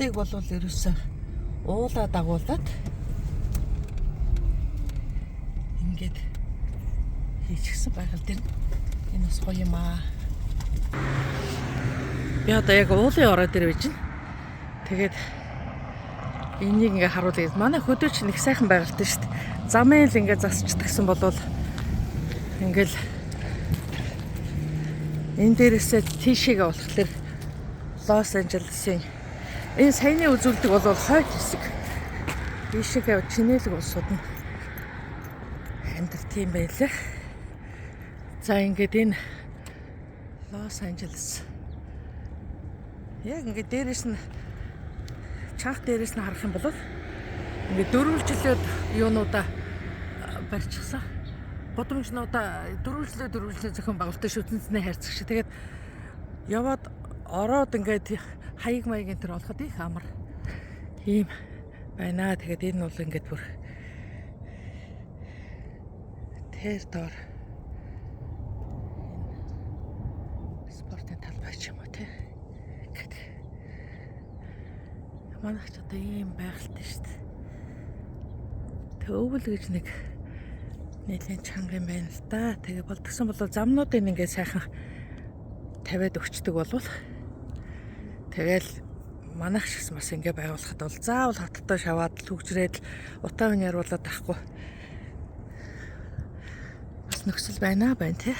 Хотыг бол ерөөсөө уулаа дагуулад ингээд хийчихсэн байгаль дээр энэ бас гоё юм аа. Би одоо яг уулын орой дээр байж байна. Тэгээд энийг ингээ харуулъя. Манай хөдөөч нэг сайхан байгальтай шүү дээ. Замын л ингээ засчдагсан болвол ингээл энэ дээрээсээ тийшээгээ болохоор Лос Анжелесын энэ саяны үзүүлдэг бол хойд хэсэг. Ийшээгээ чинээлэг улсууд нь амьдарт юм байлаа. За, ингээд энэ Лос Анжелес яг ингээд дээрээс нь, чанх дээрээс нь харах юм бол ингээд дөрвөлжлөөд юунуудаа барьчихсан. Гудамжнуудаа дөрвөлжлөө дөрвөлжлөө зохион байгуулалтын шүтэнцний хайрцаг шиг. Тэгээд яваад ороод ингээд хаяг маяг энэ төр олоход их амар ийм байна. Тэгээд энэ бол ингээд бүр тэр доор спортын талбай ч юм уу, те. Гэдэг. Манайх ч одоо ийм байгальтай шүү дээ. Тэг өвөл гэж нэг нэлийн чанга юм байна л да. Тэгээ болдгсон бол замнуудыг ингээд сайхан тавиад өгчдөг болвол тэгэл манайх шигс бас ингээ байгуулахад бол заавал хоттой шаваад л хөгжрээд л утаа хүн яруулаад тахгүй бас нөхцөл байна байна, тий.